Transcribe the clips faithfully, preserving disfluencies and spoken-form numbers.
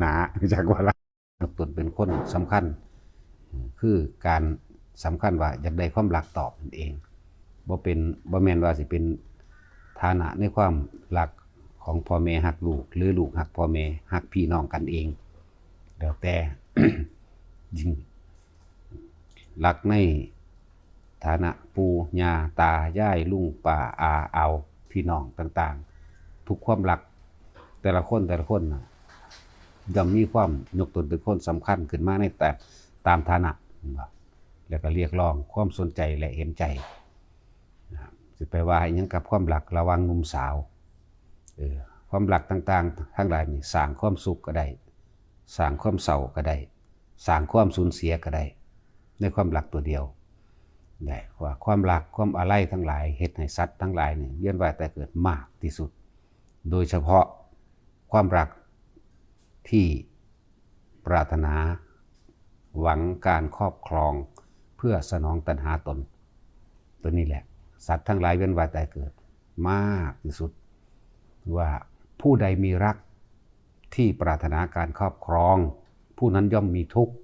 หนา จากว่าละ ยกตนเป็นคนสำคัญ คือการสำคัญว่าอยากได้ความรักตอบนั่นเอง บ่เป็น บ่แม่นว่าสิเป็นฐานะในความรักของพ่อแม่ฮักลูก หรือลูกฮักพ่อแม่ฮักพี่น้องกันเอง แล้วแต่ ยิ่งรักในฐานะปู่ย่าตายายลุงป้าอาอาวพี่น้องต่างๆ ทุกความรักแต่ละคนแต่ละคนน่ะย่อมมีความยกตนเป็นคนสำคัญขึ้นมาในแต่ตามฐานะ แล้วก็เรียกร้องความสนใจและเห็นใจ นะ สิไปว่าอิหยังกับความรักระหว่างหนุ่มสาว เออ ความรักต่างๆ ทั้งหลายนี่สร้างความสุขก็ได้ สร้างความเศร้าก็ได้ สร้างความสูญเสียก็ได้ ในความรักตัวเดียว ได้ว่าความรักความอาลัยทั้งหลายเฮ็ดให้สัตว์ทั้งหลายนี่เวียนว่ายตายเกิดมากที่สุด โดยเฉพาะความรักที่ปรารถนาหวังการครอบครองเพื่อสนองตัณหาตน ตัวนี้แหละ สัตว์ทั้งหลายเวียนว่ายตายเกิดมากที่สุด ว่าผู้ใดมีรักที่ปรารถนาการครอบครอง ผู้นั้นย่อมมีทุกข์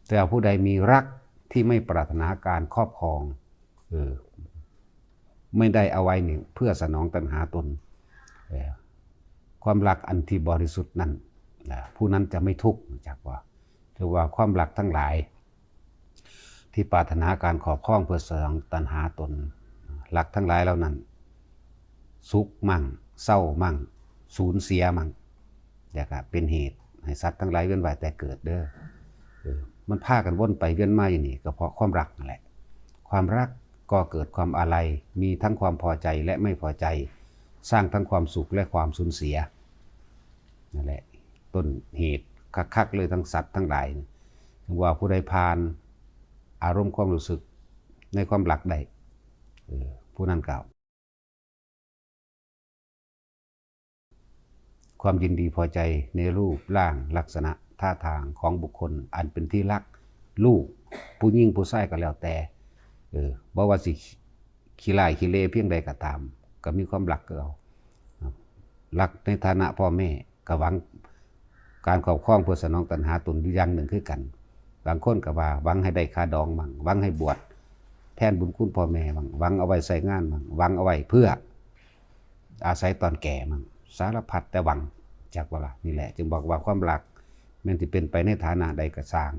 แต่ผู้ใดมีรักที่ไม่ปรารถนาการครอบครอง เออ ไม่ได้เอาไว้นี่เพื่อสนองตัณหาตน เออ ความรักอันที่บริสุทธิ์นั่นนะ ผู้นั้นจะไม่ทุกข์ จากว่า ถือว่าความรักทั้งหลาย ที่ปรารถนาการครอบครองเพื่อสนองตัณหาตน รักทั้งหลายเหล่านั้น สุขมั่ง เศร้ามั่ง สูญเสียมั่ง แล้วก็เป็นเหตุให้สัตว์ทั้งหลายเวียนว่ายแต่เกิดเด้อ เออ มันพากันวนไปเวียนมาอยู่นี่ก็เพราะความรักนั่นแหละ ความรักก็เกิดความอาลัย มีทั้งความพอใจและไม่พอใจ สร้างทั้งความสุขและความสูญเสีย นั่นแหละ ต้นเหตุคักๆเลยทั้งสัตว์ทั้งหลาย ถึงว่าผู้ใดผ่านอารมณ์ความรู้สึกในความรักได้ เออ ผู้นั้นก็ ความยินดีพอใจในรูปร่างลักษณะท่าทางของบุคคลอันเป็นที่รัก ลูก ผู้หญิงผู้ชายก็แล้วแต่ เออ บ่ว่าสิขี้ร้ายขี้เลเพียงใดก็ตาม ก็มีความรักคือเก่า รักในฐานะพ่อแม่ ก็หวังการครอบครองเพื่อสนองตัณหาตนอยู่อย่างหนึ่งคือกัน บางคนก็ว่าหวังให้ได้ค่าดองมั่ง หวังให้บวชแทนบุญคุณพ่อแม่มั่ง หวังเอาไว้ใช้งานมั่ง หวังเอาไว้เพื่ออาศัยตอนแก่มั่ง สารพัดแต่หวัง จักว่าล่ะ นี่แหละ จึงบอกว่าความรักแม้นสิเป็นไปในฐานะใดก็ซ่าง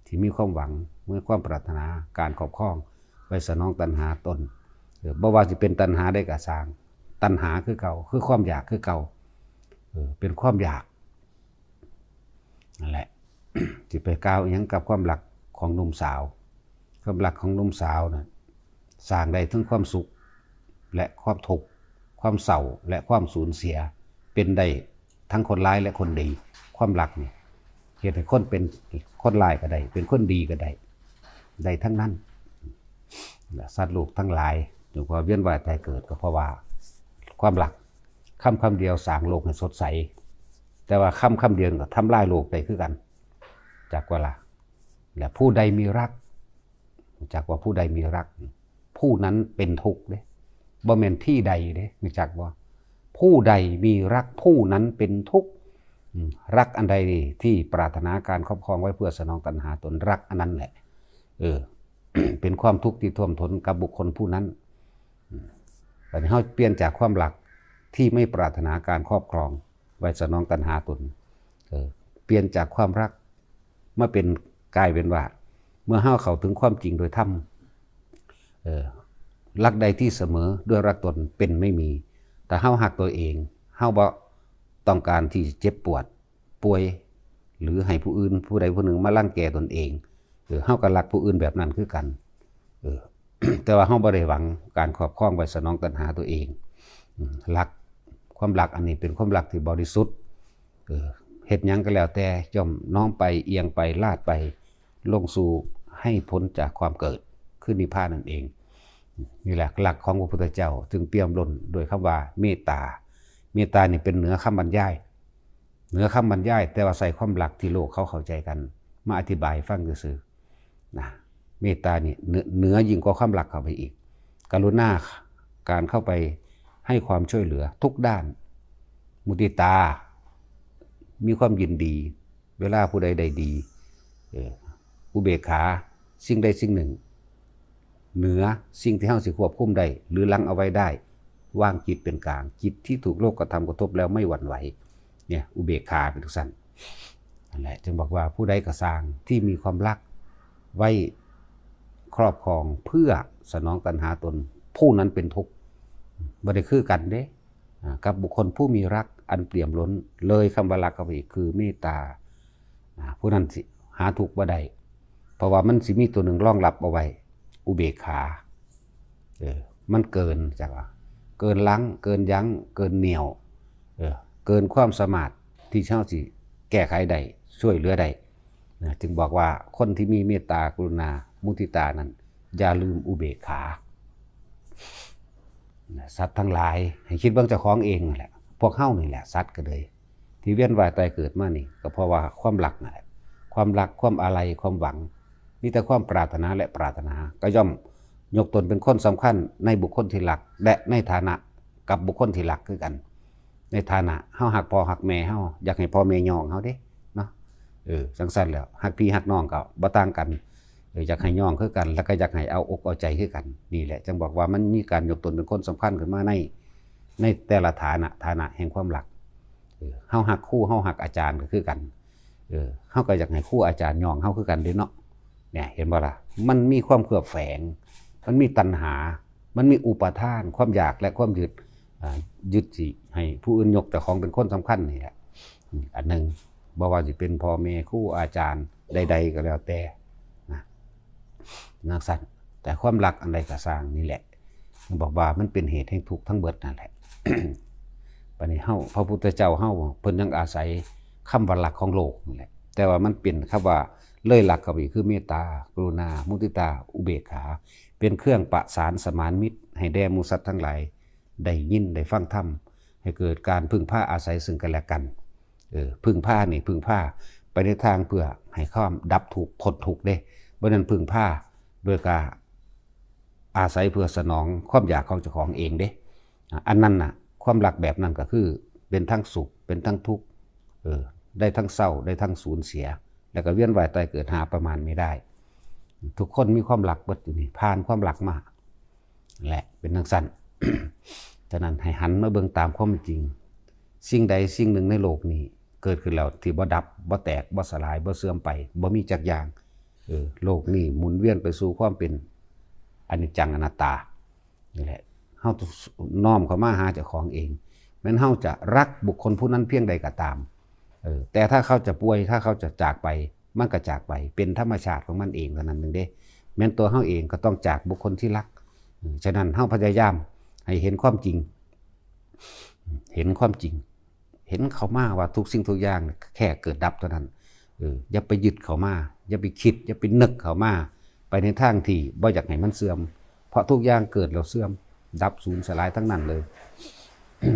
ที่มีความหวัง มีความปรารถนาการครอบครอง ไว้สนองตัณหาตน เออ บ่ว่าสิเป็นตัณหาใดก็ซ่าง ตัณหาคือเก่า คือความอยากคือเก่า เออ เป็นความอยาก นั่นแหละ สิไปกล่าวอิหยังกับความรักของหนุ่มสาว ความรักของหนุ่มสาวน่ะ สร้างได้ทั้งความสุข และความทุกข์ ความเศร้า และความสูญเสีย เป็นได้ทั้งคนร้ายและคนดี ความรักนี่ เฮ็ดให้คนเป็นคนร้ายก็ได้ เป็นคนดีก็ได้ ได้ทั้งนั้น และสัตว์โลกทั้งหลาย จึงว่าเวียนว่ายตายเกิดก็เพราะว่าความรัก คำคำเดียวสร้างโลกให้สดใส แต่ว่าคำคำเดียวก็ทำลายโลกได้คือกัน จักว่าล่ะ และผู้ใดมีรัก จักว่าผู้ใดมีรัก ผู้นั้นเป็นทุกข์เด้ บ่แม่นที่ใดเด้ รู้จักบ่ ผู้ใดมีรักผู้นั้นเป็นทุกข์ อืม รักอันใดที่ปรารถนาการครอบครองไว้เพื่อสนองตัณหาตน รักอันนั้นแหละ เออ เป็นความทุกข์ที่ท่วมท้นกับบุคคลผู้นั้น อืม บัดนี้เฮาเปลี่ยนจากความรักที่ไม่ปรารถนาการครอบครองไว้สนองตัณหาตน เออ เปลี่ยนจากความรักมาเป็น กลายเป็นว่า เมื่อเฮาเข้าถึงความจริงโดยธรรม เออ รักใดที่เสมอด้วยรักตนเป็นไม่มี แต่เฮาฮักตัวเอง เฮาบ่ต้องการที่จะเจ็บปวด ป่วย หรือให้ผู้อื่น ผู้ใดผู้หนึ่งมารังแกตนเอง เออ เฮาก็รักผู้อื่นแบบนั้นคือกัน เออ แต่ว่าเฮาบ่ได้หวังการครอบครองไว้สนองตัณหาตัวเอง อืม รัก ความรักอันนี้เป็นความรักที่บริสุทธิ์ เออ เฮ็ดหยังก็แล้วแต่ย่อมน้อมไป เอียงไป ลาดไป ลงสู่ให้พ้นจากความเกิด คือนิพพานนั่นเอง นี่แหละหลักของพระพุทธเจ้า จึงเปี่ยมล้นโดยคำว่าเมตตา เมตตานี่เป็นเหนือคำบรรยาย เหนือคำบรรยาย แต่ว่าใส่ความรักที่โลกเขาเข้าใจกัน มาอธิบายให้ฟังซื่อๆ นะ เมตตานี่เหนือ เหนือยิ่งกว่าความรักเข้าไปอีก กรุณา การเข้าไปให้ความช่วยเหลือทุกด้าน มุทิตา มีความยินดี เวลาผู้ใดได้ดี เออ อุเบกขาสิ่งใดสิ่งหนึ่ง เหนือสิ่งที่เฮาสิควบคุมได้ หรือรั้งเอาไว้ได้ วางจิตเป็นกลาง จิตที่ถูกโลกธรรมกระทบแล้วไม่หวั่นไหว เนี่ย อุเบกขาเป็นจั่งซั้น นั่นแหละ จึงบอกว่าผู้ใดก็ซ่างที่มีความรักไว้ครอบครองเพื่อสนองตัณหาตน ผู้นั้นเป็นทุกข์ บ่ได้คือกันเด้ อ่า กับบุคคลผู้มีรักอันเปี่ยมล้น เลยคำว่ารักเข้าไปอีก คือเมตตา อ่า ผู้นั้นสิหาทุกข์บ่ได้ เพราะว่ามันสิมีตัวหนึ่งรองรับเอาไว้ อุเบกขา เออ มันเกิน จักว่า เกินรั้ง เกินยั้ง เกินเหนี่ยว เออ เกินความสามารถที่เฮาสิแก้ไขได้ ช่วยเหลือได้ นะ จึงบอกว่าคนที่มีเมตตากรุณา มุทิตานั้น อย่าลืมอุเบกขา นะ สัตว์ทั้งหลาย ให้คิดเบิ่งเจ้าของเองนั่นแหละ พวกเฮานี่แหละ สัตว์ก็เลย ที่เวียนว่ายตายเกิดมานี่ ก็เพราะว่าความรักนั่นแหละ ความรัก ความอาลัย ความหวัง มีแต่ความปรารถนาและปรารถนา ก็ย่อมยกตนเป็นคนสำคัญในบุคคลที่รัก และในฐานะกับบุคคลที่รักคือกัน ในฐานะเฮาฮักพ่อฮักแม่เฮา อยากให้พ่อแม่ย่องเฮาเด้ เนาะ เออ จั่งซั้นแหล้ว ฮักพี่ฮักน้องก็บ่ต่างกัน เออ อยากให้ย่องคือกัน แล้วก็อยากให้เอาอกเอาใจคือกัน นี่แหละ จึงบอกว่ามันมีการยกตนเป็นคนสำคัญขึ้นมาใน ในแต่ละฐานะ ฐานะแห่งความรัก เออ เฮาฮักครู เฮาฮักอาจารย์ก็คือกัน เออ เฮาก็อยากให้ครูอาจารย์ย่องเฮาคือกันเด้เนาะ เนี่ย เห็นบ่ล่ะ มันมีความเคลือบแฝง มันมีตัณหา มันมีอุปาทาน ความอยากและความยึด อ่า ยึดสิให้ผู้อื่นยกเจ้าของเป็นคนสำคัญนี่แหละ อืม อันหนึ่ง บ่ว่าสิเป็นพ่อแม่ ครูอาจารย์ใดๆก็แล้วแต่ นะ จั่งซั้น แต่ความรักอันใดก็ซ่างนี่แหละ บอกว่ามันเป็นเหตุแห่งทุกข์ทั้งเบิดนั่นแหละ บัดนี้เฮา พระพุทธเจ้าเฮา เพิ่นยังอาศัยคำว่ารักของโลกนั่นแหละ แต่ว่ามันเป็นคำว่าเลยรักเข้าไปอีก คือเมตตา กรุณา มุทิตา อุเบกขา เป็นเครื่องประสานสมานมิตร ให้แด่หมู่สัตว์ทั้งหลาย ได้ยินได้ฟังธรรม ให้เกิดการพึ่งพาอาศัยซึ่งกันและกัน เออ พึ่งพานี่ พึ่งพาไปในทางเพื่อให้ความดับทุกข์ พ้นทุกข์เด้ บ่แม่นพึ่งพาโดยการอาศัยเพื่อสนองความอยากของเจ้าของเองเด้ อ่ะ อันนั้นน่ะ ความรักแบบนั้นก็คือเป็นทั้งสุข เป็นทั้งทุกข์ เออ ได้ทั้งเศร้า ได้ทั้งสูญเสีย แล้วก็เวียนว่ายตายเกิดหาประมาณไม่ได้ ทุกคนมีความรักเบิดอยู่นี่ ผ่านความรักมา และเป็นจั่งซั้น ฉะนั้นให้หันมาเบิ่งตามความเป็นจริง สิ่งใดสิ่งหนึ่งในโลกนี้เกิดขึ้นแล้วที่บ่ดับ บ่แตก บ่สลาย บ่เสื่อมไป บ่มีจักอย่าง เออ โลกนี้หมุนเวียนไปสู่ความเป็นอนิจจังอนัตตา นี่แหละ เฮาต้องน้อมเข้ามาหาเจ้าของเอง แม้นเฮาจะรักบุคคลผู้นั้นเพียงใดก็ตาม เออ แต่ถ้าเขาจะป่วย ถ้าเขาจะจากไป มันก็จากไป เป็นธรรมชาติของมันเองเท่านั้นหนึ่งเด้ แม้นตัวเฮาเองก็ต้องจากบุคคลที่รัก อืม ฉะนั้นเฮาพยายามให้เห็นความจริง เห็นความจริง เห็นเข้ามาว่าทุกสิ่งทุกอย่างแค่เกิดดับเท่านั้น เออ อย่าไปยึดเข้ามา อย่าไปคิด อย่าไปนึกเข้ามา ไปในทางที่บ่อยากให้มันเสื่อม เพราะทุกอย่างเกิดแล้วเสื่อม ดับสูญสลายทั้งนั้นเลย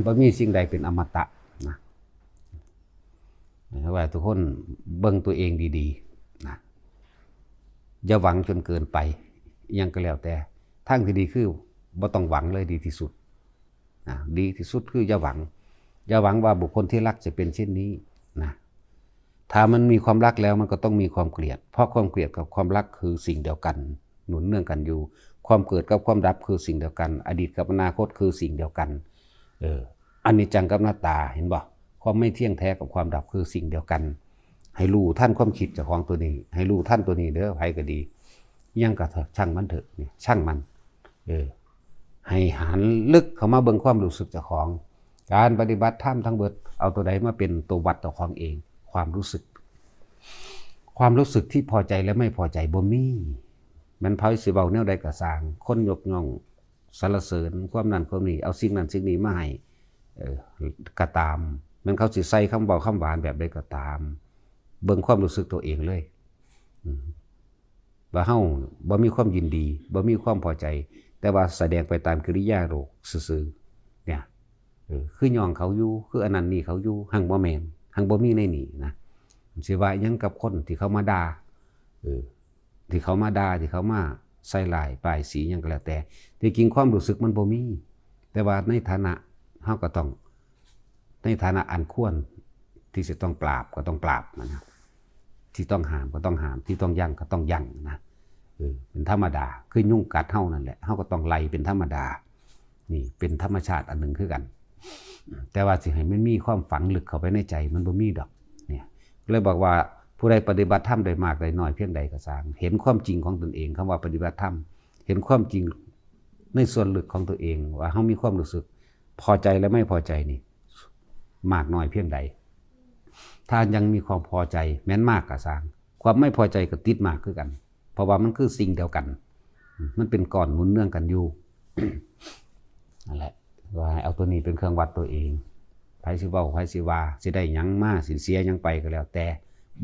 บ่มีสิ่งใดเป็นอมตะนะ ให้ว่าทุกคนเบิ่งตัวเองดีๆ นะ อย่าหวังจนเกินไป อิหยังก็แล้วแต่ ทางที่ดีคือบ่ต้องหวังเลยดีที่สุด นะ ดีที่สุดคืออย่าหวัง อย่าหวังว่าบุคคลที่รักจะเป็นเช่นนี้นะ ถ้ามันมีความรักแล้วมันก็ต้องมีความเกลียด เพราะความเกลียดกับความรักคือสิ่งเดียวกัน หนุนเนื่องกันอยู่ ความเกิดกับความดับคือสิ่งเดียวกัน อดีตกับอนาคตคือสิ่งเดียวกัน เออ อนิจจังกับอนัตตา เห็นบ่ ความไม่เที่ยงแท้กับความดับคือสิ่งเดียวกัน ให้รู้ทันความคิดเจ้าของตัวนี้ ให้รู้ทันตัวนี้เด้อ ไผก็ดี อิหยังก็เถอะ ช่างมันเถอะ เนี่ย ช่างมัน เออ ให้หันลึกเข้ามาเบิ่งความรู้สึกเจ้าของ การปฏิบัติธรรมทั้งเบิด เอาตัวใดมาเป็นตัววัดเจ้าของเอง ความรู้สึก ความรู้สึกที่พอใจและไม่พอใจบ่มี แม่นไผสิเว้าแนวใดก็ซ่าง คนยกย่องสรรเสริญความนั้นความนี้ เอาสิ่งนั้นสิ่งนี้มาให้ เออ ก็ตาม แม่นเขาสิใส่คำเว้าคำหวานแบบใดก็ตาม เบิ่งความรู้สึกตัวเองเลย อืม ว่าเฮาบ่มีความยินดี บ่มีความพอใจ แต่ว่าแสดงไปตามกิริยาโลกซื่อๆ เนี่ย เออ คือย่องเขาอยู่ คืออันนั้นนี่เขาอยู่ หั่งบ่แม่น หั่งบ่มีในนี่นะ สิว่าอิหยังกับคนที่เขามาด่า เออ ที่เขามาด่า ที่เขามาใส่ร้ายป้ายสีหยังก็แล้วแต่ ที่จริงความรู้สึกมันบ่มี แต่ว่าในฐานะเฮาก็ต้อง ในฐานะอันควรที่จะต้องปราบก็ต้องปราบมันนะ ที่ต้องห้ามก็ต้องห้าม ที่ต้องยั้งก็ต้องยั้งนะ เออ เป็นธรรมดา คือยุงกัดเฮานั่นแหละ เฮาก็ต้องไล่เป็นธรรมดา นี่เป็นธรรมชาติอันหนึ่งคือกัน แต่ว่าสิให้มันมีความฝังลึกเข้าไปในใจ มันบ่มีดอก เนี่ย เลยบอกว่าผู้ใดปฏิบัติธรรมได้มากได้น้อยเพียงใดก็ซ่าง เห็นความจริงของตนเอง คำว่าปฏิบัติธรรม เห็นความจริงในส่วนลึกของตัวเอง ว่าเฮามีความรู้สึกพอใจและไม่พอใจนี่ มากน้อยเพียงใด ถ้ายังมีความพอใจ แม้นมากก็ซ่าง ความไม่พอใจก็ติดมากคือกัน เพราะว่ามันคือสิ่งเดียวกัน มันเป็นก้อนหนุนเนื่องกันอยู่ นั่นแหละ ว่าให้เอาตัวนี้เป็นเครื่องวัดตัวเอง ไผสิเว้า ไผสิว่า สิได้หยังมา สิเสียหยังไปก็แล้วแต่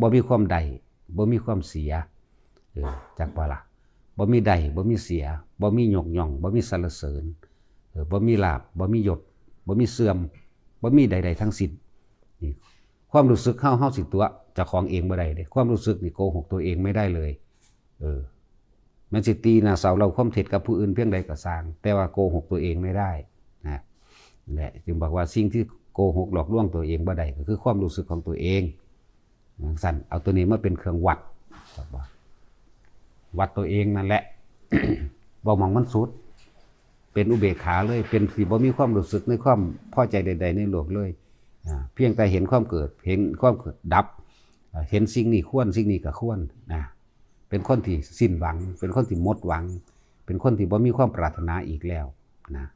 บ่มีความได้ บ่มีความเสีย เออ จักบ่ล่ะ บ่มีได้ บ่มีเสีย บ่มียกย่อง บ่มีสรรเสริญ เออ บ่มีลาภ บ่มียศ บ่มีเสื่อม บ่มีใดๆทั้งสิ้น นี่ ความรู้สึกเฮา เฮาสิตั๋วเจ้าของเองบ่ได้เด้ ความรู้สึกนี่โกหกตัวเองไม่ได้เลย เออ แม้นสิตีหน้าเสาเล่าความเท็จกับผู้อื่นเพียงใดก็ซ่าง แต่ว่าโกหกตัวเองไม่ได้นะ และจึงบอกว่าสิ่งที่โกหกหลอกลวงตัวเองบ่ได้ก็คือความรู้สึกของตัวเอง จั่งซั่น เอาตัวนี้มาเป็นเครื่องวัด วัดตัวเองนั่นแหละ บ่หม่องมันสุด เป็นอุเบกขาเลย เป็นที่บ่มีความรู้สึกในความพอใจใดๆในโลกเลย อ่า เพียงแต่เห็นความเกิด เห็นความเกิดดับ อ่า เห็นสิ่งนี้ควร สิ่งนี้ก็ควรนะ เป็นคนที่สิ้นหวัง เป็นคนที่หมดหวัง เป็นคนที่บ่มีความปรารถนาอีกแล้วนะ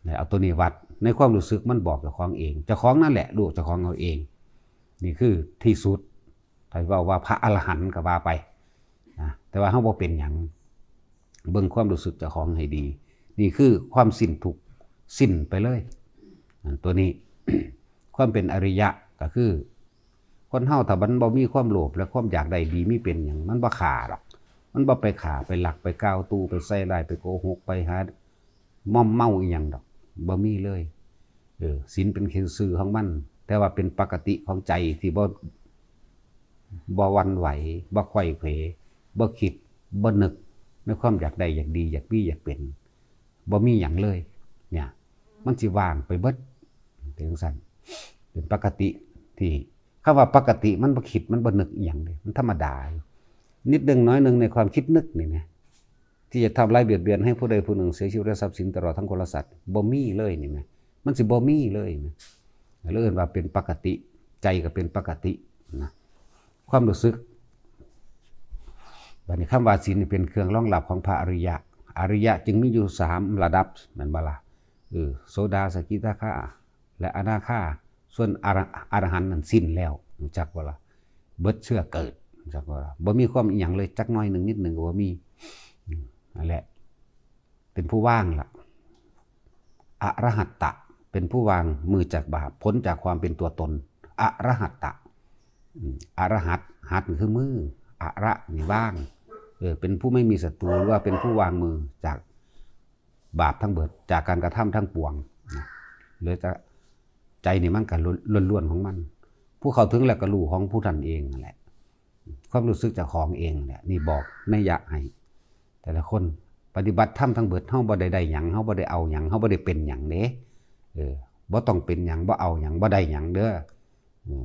แล้วเอาตัวนี้วัด ในความรู้สึกมันบอกเจ้าของเอง เจ้าของนั่นแหละรู้เจ้าของเอาเอง นี่คือที่สุด ไผเว้าว่าพระอรหันต์ก็ว่าไปนะ แต่ว่าเฮาบ่เป็นหยัง เบิ่งความรู้สึกเจ้าของให้ดี นี่คือความสิ้นทุกข์ สิ้นไปเลย อันตัวนี้ ความเป็นอริยะก็คือ คนเฮาถ้ามันบ่มีความโลภและความอยากได้ดีมีเป็นหยัง มันบ่ฆ่าดอก มันบ่ไปฆ่า ไปลัก ไปกล่าวตู่ ไปใส่ร้าย ไปโกหก ไปหาม่อมเมาอีหยังดอก บ่มีเลย เออ ศีลเป็นซื่อของมัน แต่ว่าเป็นปกติของใจที่บ่ บ่หวั่นไหว บ่ไขว้เขว บ่คิด บ่นึก ในความอยากได้ อยากดี อยากมี อยากเป็น บ่มีหยังเลย เนี่ย มันสิว่างไปเบิด เป็นจั่งซั้น เป็นปกติที่ คำว่าปกติมันบ่คิด มันบ่นึกอิหยังเด้ มันธรรมดาอยู่ นิดหนึ่งน้อยหนึ่งในความคิดนึกนี่แหม ที่จะทำร้ายเบียดเบียนให้ผู้ใดผู้หนึ่งเสียชีวิตและทรัพย์สินตลอดทั้งคนและสัตว์ บ่มีเลยนี่แหม มันสิบ่มีเลยแหม เลยเอิ้นว่าเป็นปกติ ใจก็เป็นปกตินะ ความรู้สึก บัดนี้คำว่าศีลนี่เป็นเครื่องรองรับของพระอริยะ อริยะจึงมีอยู่สามระดับ แม่นบ่ล่ะ เออ โสดา สกิทาคา และอนาคา ส่วนอร-, อรหันต์นั่นสิ้นแล้ว รู้จักบ่ล่ะ เบิดเชื้อเกิด รู้จักบ่ล่ะ บ่มีความอิหยังเลย จักหน่อยหนึ่งนิดหนึ่งก็บ่มี อืม นั่นแหละ เป็นผู้ว่างล่ะ อรหัตตะ เป็นผู้วางมือจากบาป พ้นจากความเป็นตัวตน อรหัตตะ อืม อรหัต หัตคือมือ อระนี่ว่าง เออ เป็นผู้ไม่มีศัตรู หรือว่าเป็นผู้วางมือจากบาปทั้งเบิด จากการกระทำทั้งปวงนะ เหลือแต่ใจนี่มันก็ล้วนๆของมัน ผู้เข้าถึงแล้วก็รู้ของผู้นั้นเองนั่นแหละ ความรู้สึกเจ้าของเองแหละ นี่บอกนัยยะให้ แต่ละคน ปฏิบัติธรรมทั้งเบิด เฮาบ่ได้ได้หยัง เฮาบ่ได้เอาหยัง เฮาบ่ได้เป็นหยังเด้ เออ บ่ต้องเป็นหยัง บ่เอาหยัง บ่ได้หยังเด้อ เออ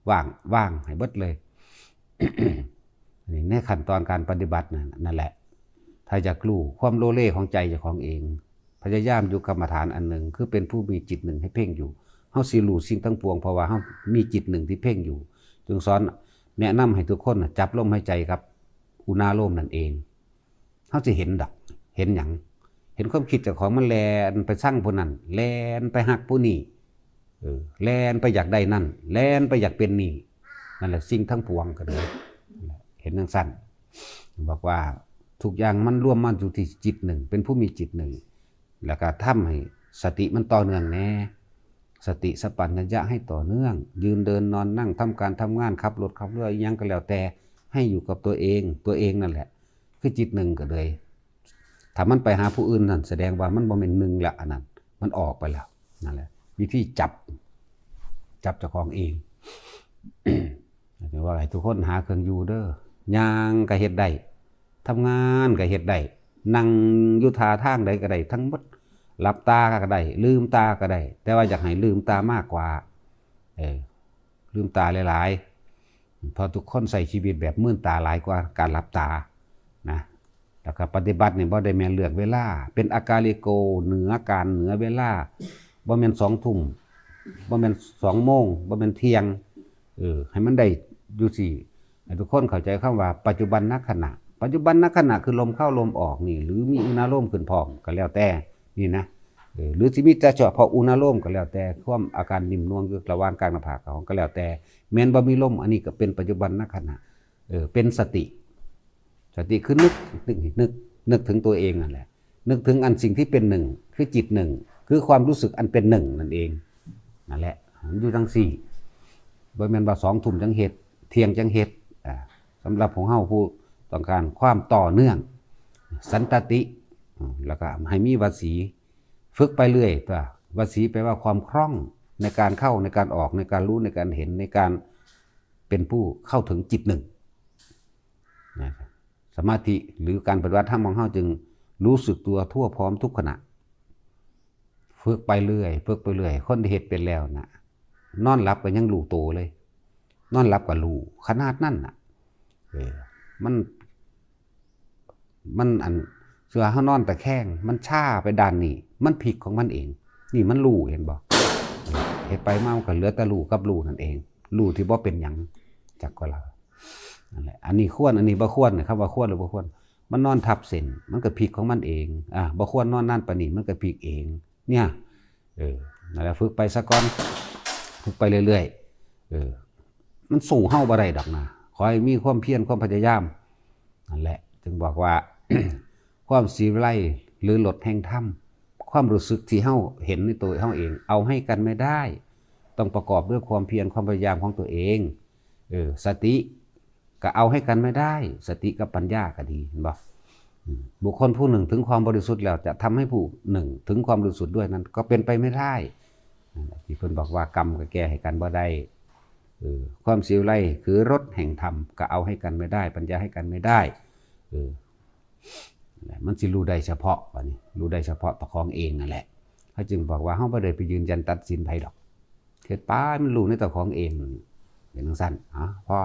ว่าง ว่างให้เบิดเลย นี่ในขั้นตอนการปฏิบัตินั่น นั่นแหละ ถ้าอยากรู้ความโลเลของใจเจ้าของเอง พยายามอยู่กรรมฐานอันหนึ่ง คือเป็นผู้มีจิตหนึ่งให้เพ่งอยู่ เฮาสิรู้สิ่งทั้งปวง เพราะว่าเฮามีจิตหนึ่งที่เพ่งอยู่ จึงสอนแนะนำให้ทุกคนน่ะจับลมหายใจครับ อุณาโลมนั่นเอง เฮาสิเห็นดอก เห็นหยัง เห็นความคิดเจ้าของมันแล่นไปซังผู้นั้น แล่นไปฮักผู้นี้ เออ แล่นไปอยากได้นั่น แล่นไปอยากเป็นนี่ นั่นแหละสิ่งทั้งปวงก็เลย เห็นจั่งซั้น บอกว่าทุกอย่างมันรวมมาอยู่ที่จิตหนึ่ง เป็นผู้มีจิตหนึ่ง แล้วก็ทำให้สติมันต่อเนื่องแน่ สติสัมปชัญญะให้ต่อเนื่อง ยืนเดินนอนนั่ง ทำการทำงาน ขับรถขับเรือ อิหยังก็แล้วแต่ ให้อยู่กับตัวเอง ตัวเองนั่นแหละ คือจิตหนึ่งก็เลย ถ้ามันไปหาผู้อื่นนั่น แสดงว่ามันบ่แม่นหนึ่งละ อันนั้น มันออกไปแล้ว นั่นแหละ วิธีจับ จับเจ้าของเอง ว่าให้ทุกคนหาเครื่องอยู่เด้อ ย่างก็เฮ็ดได้ ทำงานก็เฮ็ดได้ นั่งอยู่ท่าทางใดก็ได้ ทั้งหมด หลับตาก็ได้ ลืมตาก็ได้ แต่ว่าอยากให้ลืมตามากกว่า เออ ลืมตาหลาย เพราะทุกคนใช้ชีวิตแบบมืนตาหลายกว่าการหลับตานะ แล้วก็ปฏิบัตินี่บ่ได้แม่นเลือกเวลา เป็นอากาลิโก เหนือการเหนือเวลา บ่แม่นสองทุ่ม บ่แม่นสองโมง บ่แม่นเที่ยง เออ ให้มันได้อยู่สิ ให้ทุกคนเข้าใจคำว่าปัจจุบันนขณะ ปัจจุบันนขณะคือลมเข้าลมออกนี่ หรือมีอุณาโลมขึ้นพร้อมก็แล้วแต่นี่นะ เออ หรือสิมีแต่เฉพาะอุณาโลมก็แล้วแต่ ความอาการนิ่มนวลอยู่ระหว่างกลางหน้าผากกับห้องก็แล้วแต่ แม้นบ่มีลม อันนี้ก็เป็นปัจจุบันนขณะ เออ เป็นสติ สติคือนึก นึก นึก นึกถึงตัวเองนั่นแหละ นึกถึงอันสิ่งที่เป็นหนึ่ง คือจิตหนึ่ง คือความรู้สึกอันเป็นหนึ่งนั่นเอง นั่นแหละ มันอยู่จั่งซี้ บ่แม่นว่าสองทุ่มจั่งเฮ็ด เที่ยงจั่งเฮ็ด อ่า สำหรับของเฮาผู้ต้องการความต่อเนื่อง สันตติ อืม แล้วก็ให้มีวสี ฝึกไปเรื่อยตัว วสีแปลว่าความคล่องในการเข้า ในการออก ในการรู้ ในการเห็น ในการเป็นผู้เข้าถึงจิตหนึ่งนะ สมาธิหรือการปฏิบัติธรรมของเฮาจึงรู้สึกตัวทั่วพร้อมทุกขณะ ฝึกไปเรื่อย ฝึกไปเรื่อย คนที่เฮ็ดเป็นแล้วน่ะ นอนหลับก็ยังรู้ตัวเลย นอนหลับก็รู้ ขนาดนั้นน่ะ เออ มัน มันอัน เวลาเฮานอนตะแคง มันชาไปด้านนี้ มันพลิกของมันเอง นี่มันรู้ เห็นบ่ เฮ็ดไปมามันก็เหลือแต่รู้กับรู้นั่นเอง รู้ที่บ่เป็นหยัง จักก็แล้ว นั่นแหละ อันนี้ควร อันนี้บ่ควรนะ คำว่าควรหรือบ่ควร มันนอนทับเส้น มันก็พลิกของมันเอง อ่า บ่ควรนอนนานปานนี้ มันก็พลิกเอง เนี่ย เออ นั่นแหละ ฝึกไปซะก่อน ฝึกไปเรื่อยๆ เออ มันสู้เฮาบ่ได้ดอกนะ ขอให้มีความเพียร ความพยายาม นั่นแหละ จึงบอกว่า ความสีวิไล หรือรสแห่งธรรม ความรู้สึกที่เฮาเห็นในตัวเฮาเอง เอาให้กันไม่ได้ ต้องประกอบด้วยความเพียร ความพยายามของตัวเอง เออ สติก็เอาให้กันไม่ได้ สติกับปัญญาก็ดี เห็นบ่ อืม บุคคลผู้หนึ่งถึงความบริสุทธิ์แล้วจะทำให้ผู้หนึ่งถึงความบริสุทธิ์ด้วยนั้น ก็เป็นไปไม่ได้ นั่นแหละ ที่เพิ่นบอกว่ากรรมก็แก้ให้กันบ่ได้ เออ ความสีวิไลคือรสแห่งธรรม ก็เอาให้กันไม่ได้ ปัญญาให้กันไม่ได้ เออ นั่นแหละ มันสิรู้ได้เฉพาะ บัดนี้ รู้ได้เฉพาะตัวของเองนั่นแหละ เขาจึงบอกว่าเฮาบ่ได้ไปยืนยันตัดสินไผดอก เฮ็ดไป มันรู้ในตัวของเอง เป็นจั่งซั่น อ่ะ พอ